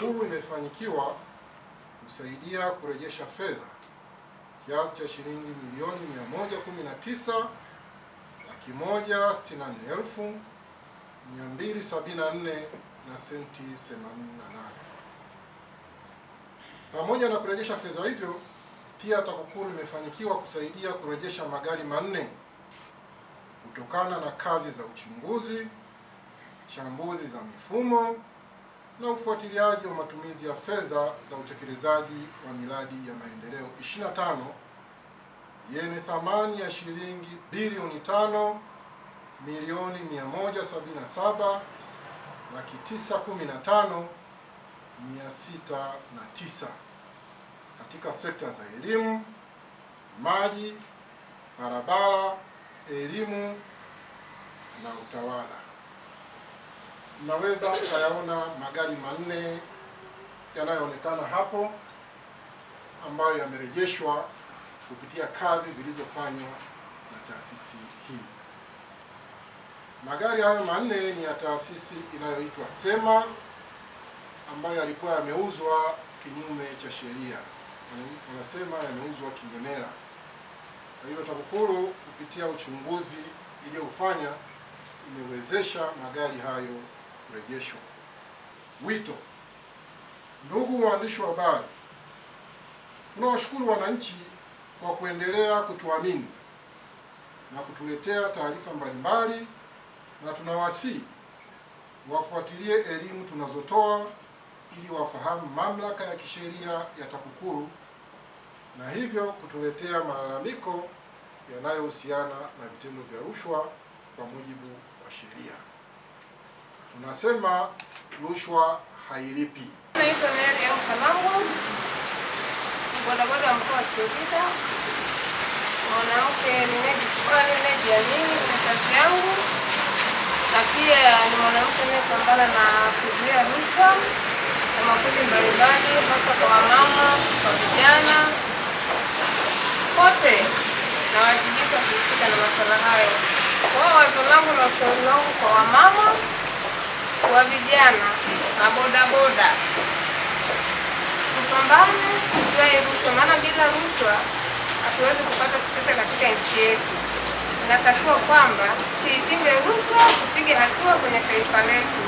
TAKUKURU imefanikiwa kusaidia kurejesha fedha kiasi cha shilingi milioni 119 164,274 na senti 88. Pamoja na kurejesha fedha hizo, pia TAKUKURU imefanikiwa kusaidia kurejesha magari 4 kutokana na kazi za uchunguzi, chambuzi za mifumo na ufuatiliaji wa matumizi ya fedha za utekelezaji wa miradi ya maendeleo 25 yenye thamani ya shilingi bilioni 5 milioni 177 915 609 katika sekta za elimu, maji, barabara, elimu na utawala. Mnaweza mkayaona magari 4 yanayoonekana hapo ambayo yamerejeshwa kupitia kazi zilizofanywa na taasisi hii. Magari hayo 4 ni ya taasisi inayoitwa SEMA ambayo yalikuwa yameuzwa kinyume cha sheria, wanasema yameuzwa kinyemela. Kwa hiyo TAKUKURU kupitia uchunguzi iliyofanya imewezesha magari hayo kurejeshwa. Wito: ndugu waandishi wa habari, tunawashukuru wananchi kwa kuendelea kutuamini na kutuletea taarifa mbalimbali, na tunawasihi wafuatilie elimu tunazotoa ili wafahamu mamlaka ya kisheria ya TAKUKURU na hivyo kutuletea malalamiko yanayohusiana na vitendo vya rushwa kwa mujibu wa sheria. Tunasema rushwa hailipi. Naitwa Mary Kamangu, ni bodaboda wa mkoa wa Singida, mwanamke ninayejiamini kwenye kazi yangu, na pia ni mwanamke anayepambana na kuzuia rushwa na makundi mbalimbali, hasa kwa wamama, kwa vijana, kote nawajibika kuhusika na masuala hayo. Kwa hiyo wazo langu na ushauri wangu kwa wamama, kwa vijana na bodaboda, tupambane kuzuia rushwa, maana bila rushwa hatuwezi kupata chochote katika nchi yetu. Inatakiwa kwamba tuipinge rushwa, tupige hatua kwenye taifa letu.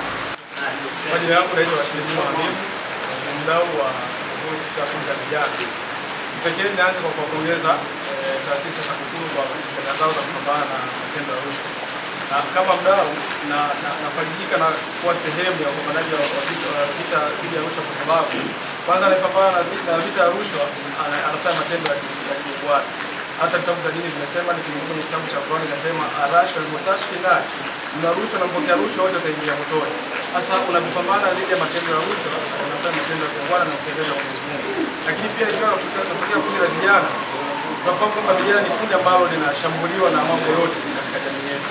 Majina yangu naitwa Rashid Juma Habibu, ni mdau wa katika kundi la vijana. Pekee nianze kwa kuwapongeza taasisi ya TAKUKURU kwa jitihada zao za kupambana na matendo ya rushwa, na kama mdau na nafarijika na kuwa sehemu ya upambanaji wa vita dhidi ya rushwa, kwa sababu kwanza anayepambana na vita ya rushwa anafanya matendo ya kiungwana. Hata vitabu vya dini vimesema, nikinukuu kwenye kitabu cha Qur'an inasema arashwa almutashi fi nar, mna rushwa na mpokea rushwa wote wataingia motoni. Sasa unapopambana dhidi ya matendo ya rushwa unafanya matendo ya kiungwana na kupendeza Mwenyezi Mungu. Lakini pia ikiwa tunatokea kundi la vijana, tunafahamu kwamba vijana ni kundi ambalo linashambuliwa na mambo yote katika jamii yetu.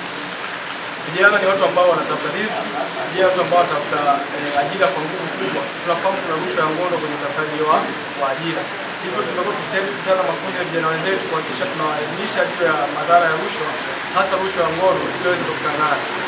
Vijana ni watu ambao wanatafuta riziki, vijana watu ambao wanatafuta ajira kwa nguvu kubwa. Tunafahamu kuna rushwa ya ngono kwenye utafutaji wa ajira. Hivyo tumekuwa tukijaribu kukutana na makundi ya vijana wenzetu kuhakikisha tunawaelimisha juu ya madhara ya rushwa, hasa rushwa ya ngono, ili waweze kukutana nayo.